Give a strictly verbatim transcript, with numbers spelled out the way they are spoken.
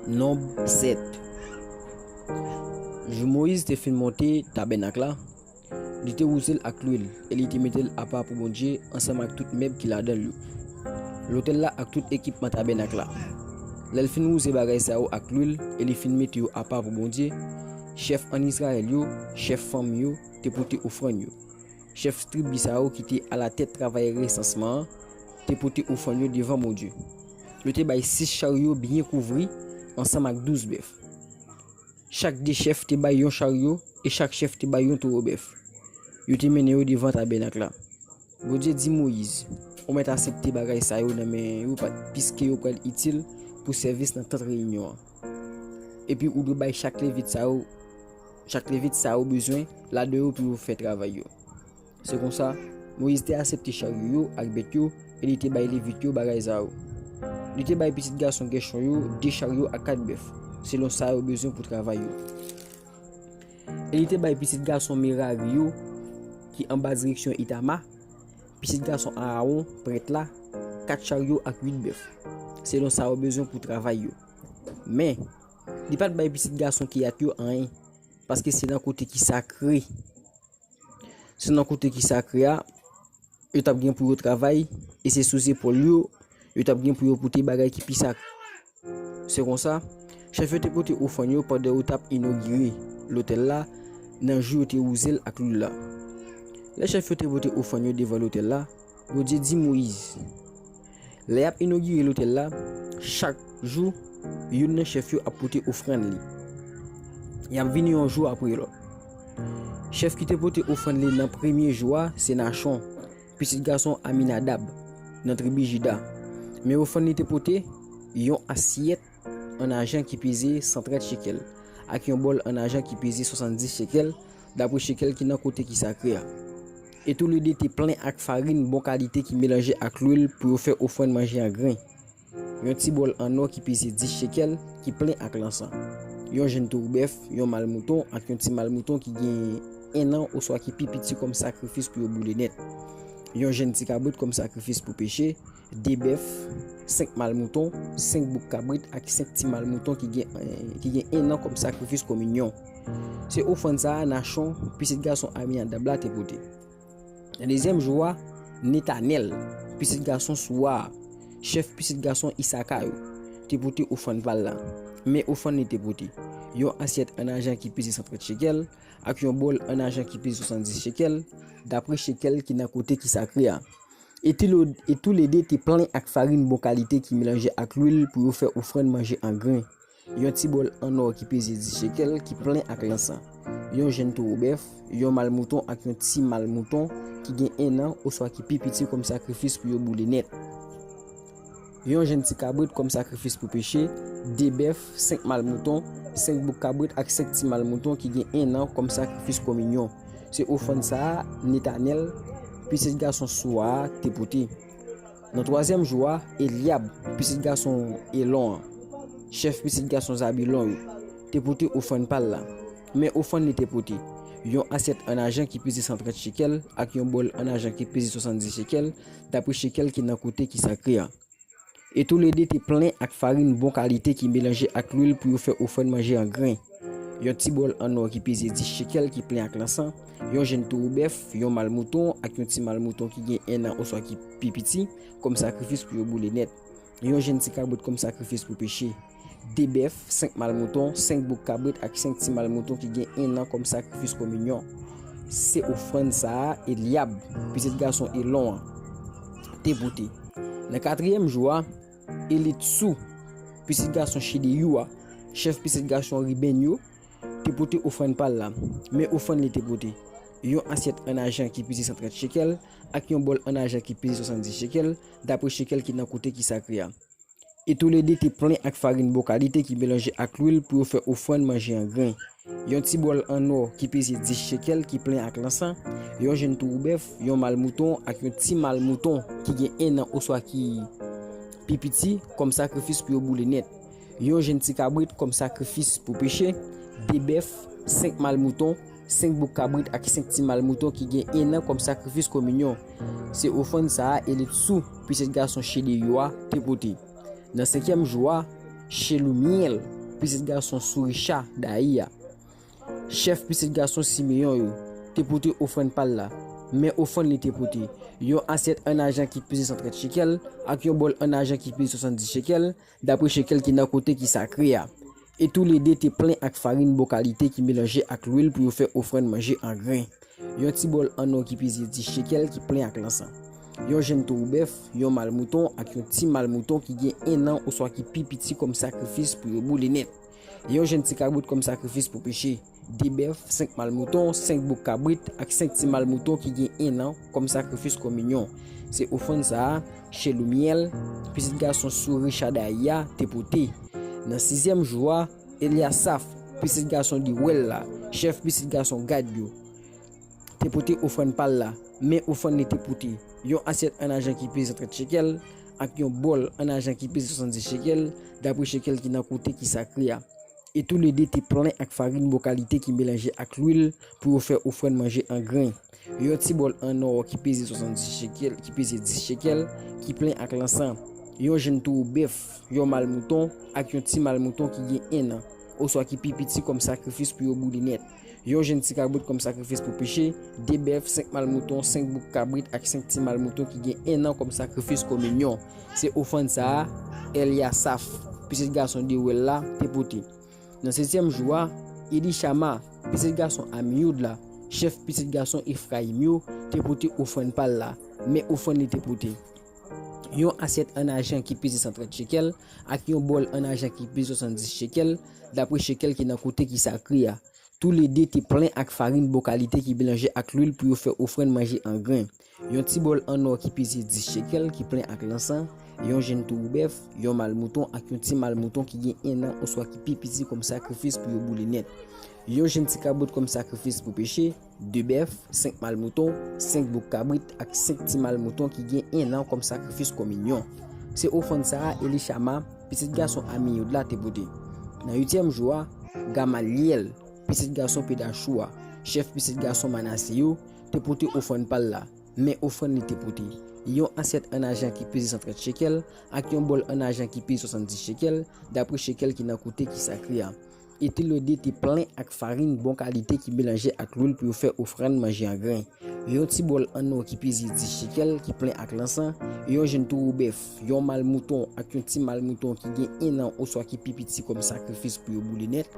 Nonb sèt. Jou Moyiz te fin monte tabènak la, li te wouze l ak lwil e li te mete l apa pou Bondye ansanm ak tout mèb ki ladan l yo, lotèl la ak tout ekipman tabènak la. Lè l fin wouze bagay sa yo ak lwil e li fin mete yo apa pou Bondye, chèf ann Izrayèl yo, chèf fanmi yo, te pote ofrann yo. Chèf tribi sa yo ki te alatèt travay resansman an te pote ofrann yo devan Bondye. Yo te bay sis charyo byen kouvri ansanm ak douz bèf. Chak de chèf te bay yon charyo e chak chèf te bay yon towo bèf. Yo te mennen yo devan tabènak la. Bondye di Moyiz, ou mèt aksepte bagay sa yo nan men yo, piske yo pral itil pou sèvis nan tant reyinyon an. Epi ou dwe bay chak Levit sa yo, chak Levit sa yo bezwen ladan yo pou yo fè travay yo. Se konsa, Moyiz te aksepte charyo yo ak bèt yo e li te bay Levit yo bagay sa yo. Li te bay pitit gason Gèchon yo de charyo ak kat bèf, selon sa yo bezwen pou travay yo. E li te bay pitit gason Merari yo, ki anba direksyon Itama, pitit gason Aawon, prèt la, kat charyo ak uit bèf, selon sa yo bezwen pou travay yo. Men, li pa t bay pitit gason Keyat yo anyen, paske se nan kote ki sakre. Se nan kote ki sakre a, yo t ap gen pou yo travay, e se sou zepòl yo, yo t ap gen pou yo pote bagay ki pi sakre. Se konsa, chèf yo te pote ofrann yo pandan yo t ap inogire lotèl la, nan jou yo te wouze l ak lwil la. Lè chèf yo te pote ofrann yo devan lotèl la, Bondye di Moyiz, lè y ap inogire lotèl la, chak jou, youn nan chèf yo ap pote ofrann li. Y ap vini yon jou apre lòt. Chèf ki te pote ofrann li nan premye jou a se Nachon, pitit gason Aminadab, nan tribi Jida. Men ofrann li te pote, yon asyèt ann ajan ki peze san trant chekèl, ak yon bòl ann ajan ki peze swasanndis chekèl, dapre chekèl ki nan kote ki sakre a. E toulede te plen ak farin bon kalite ki melanje ak lwil pou yo fè ofrann manje an gren. Yon ti bòl annò ki peze dis chekèl, ki plen ak lansan. Yon jenn towo bèf, yon mal mouton ak yon ti mal mouton ki gen enn an oswa ki pi piti kòm sakrifis pou yo boule nèt. Yon jenn ti kabrit kòm sakrifis pou peche, de bèf, senk mal mouton, senk bouk kabrit ak senk ti mal mouton ki gen, ki gen enn an kòm sakrifis kominyon. Se ofrann sa a Nachon, pitit gason Aminadab la, te pote. Nan dezyèm jou a, Netanèl, pitit gason Souwa a, chèf pitit gason Isaka yo, te pote ofrann pa l la. Men ofrann li te pote, yon asyèt ann ajan ki peze san trant chekèl, ak yon bòl ann ajan ki peze swasanndis chekèl, dapre chekèl ki nan kote ki sakre a. E toulede te plen ak farin bon kalite ki melanje ak lwil pou yo fè ofrann manje an gren. Yon ti bòl annò ki peze dis chekèl ki plen ak lansan. Yon jenn towo bèf, yon mal mouton ak yon ti mal mouton ki gen enn an oswa ki pi piti kòm sakrifis pou yo boule nèt. Yon jenn ti kabrit kòm sakrifis pou peche, de bèf, senk mal mouton, senk bouk kabrit ak senk ti mal mouton ki gen enn an kòm sakrifis kominyon. Se ofrann sa a Netanèl, pitit gason Souwa a, te pote. Nan twazyèm jou a, Elyab, pitit gason Elon an, chèf pitit gason Zabilon yo, te pote ofrann pa l la. Men ofrann li te pote, yon asyèt ann ajan ki peze san trant chekèl ak yon bòl ann ajan ki peze swasanndis chekèl, dapre chekèl ki nan kote ki sakre a. E toulede te plen ak farin bon kalite ki melanje ak lwil pou yo fè ofrann manje an gren. Yon ti bòl annò ki peze dis chekèl ki plen ak lansan, yon jenn towo bèf, yon mal mouton ak yon ti mal mouton ki gen enn an oswa ki pi piti, kòm sakrifis pou yo boule nèt. Yon jenn ti kabrit kòm sakrifis pou peche. De bèf, senk mal mouton, senk bouk kabrit ak senk ti mal mouton ki gen enn an kòm sakrifis kominyon. Se ofrann sa a Elyab, pitit gason Elon an, te pote. Nan katriyèm jou a, Elitsou, pitit gason Chedeyou a, chèf pitit gason Ribenn yo, te pote ofrann pa l la. Men ofrann li te pote, yon asyèt ann ajan ki peze san trant chekèl ak yon bòl ann ajan ki peze swasanndis chekèl, dapre chekèl ki nan kote ki sakre a. E toulede te plen ak farin bon kalite ki melanje ak lwil pou yo fè ofrann manje an gren. Yon ti bòl annò ki peze dis chekèl ki plen ak lansan, yon jenn towo bèf, yon mal mouton ak yon ti mal mouton ki gen enn an oswa ki pi piti kòm sakrifis pou yo boule nèt. Yon jenn ti kabrit kòm sakrifis pou peche, de bèf, senk mal mouton, senk bouk kabrit ak senk ti mal mouton ki gen enn an kòm sakrifis kominyon. Se ofrann sa a Elitsou, pitit gason Chedeyou a, te pote. Nan senkyèm jou a, Shelomièl, pitit gason Sourichadayi a, chèf pitit gason Simeyon yo, te pote ofrann pa l la, men ofrann li te pote, yon asyèt ann ajan ki peze san trant shekèl, ak yon bòl ann ajan ki peze swasanndis shekèl, dapre shekèl ki nan kote ki sakre a. E toulede te plen ak farin bon kalite ki melanje ak lwil pou yo fè ofrann manje an gren. Yon ti bòl an nò ki peze dis shekèl ki plen ak lansan. Yon jenn towo bèf, yon mal mouton ak yon ti mal mouton ki gen enn an oswa ki pi piti kòm sakrifis pou yo boule nèt. Yon jenn ti kabrit kòm sakrifis pou peche. De bèf, senk mal mouton, senk bouk kabrit ak senk ti mal mouton ki gen enn an kòm sakrifis kominyon. Se ofrann sa a, Shelomièl, pitit gason Sourichadayi a, te pote. Nan sizyèm jou a, Elyasaf, pitit gason Dewèl la, chèf pitit gason Gad yo, te pote ofrann pa l la, men ofrann li te pote, yon asyèt ann ajan ki peze trant shekèl, ak yon bòl ann ajan ki peze swasanndis shekèl, dapre shekèl ki nan kote ki sakre a. E toulede te plen ak farin bon kalite ki melanje ak lwil pou yo fè ofrann manje an gren. Yon ti bòl an nò ki peze swasanndis shekèl, ki peze dis shekèl, ki plen ak lansan. Yon jenn towo bèf, yon mal mouton, ak yon ti mal mouton ki gen enn an, oswa ki pi piti kòm sakrifis pou yo boule nèt. Yon jenn ti kabrit kòm sakrifis pou peche, de bèf, senk mal mouton, senk bouk kabrit ak senk ti mal mouton ki gen enn an kòm sakrifis kominyon. Se ofrann sa a, Elyasaf, pitit gason Dewèl la, te pote. Nan setyèm jou a, Elichama, pitit gason Amiyoud la, chèf pitit gason Efrayim yo, te pote ofrann pa l la, men ofrann li te pote, yon asyèt ann ajan ki peze san trant shekèl, ak yon bòl ann ajan ki peze swasanndis shekèl, dapre shekèl ki nan kote ki sakre a. Toulede te plen ak farin bon kalite ki melanje ak lwil pou yo fè ofrann manje an gren. Yon ti bòl an nò ki peze dis shekèl ki plen ak lansan, yon jenn towo bèf, yon mal mouton ak yon ti mal mouton ki gen enn an oswa ki pi piti kòm sakrifis pou yo boule nèt. Yon jenn ti kabrit kòm sakrifis pou peche, de bèf, senk mal mouton, senk bouk kabrit ak senk ti mal mouton ki gen enn an kòm sakrifis kominyon. Se ofrann sa a Elichama, pitit gason Amiyoud la, te pote. Nan uityèm jou a, Gamalyèl, pitit gason Pedachou a, chèf pitit gason Manase yo, te pote ofrann pa l la, men ofrann li te pote, yon asyèt ann ajan ki peze san trant shekèl, ak yon bòl ann ajan ki peze swasanndis shekèl, dapre shekèl ki nan kote ki sakre a. E toulede te plen ak farin bon kalite ki melanje ak lwil pou yo fè ofrann manje an gren. Yon ti bòl an nò ki peze dis shekèl ki plen ak lansan, yon jenn towo bèf, yon mal mouton ak yon ti mal mouton ki gen enn an oswa ki pi piti kòm sakrifis pou yo boule nèt.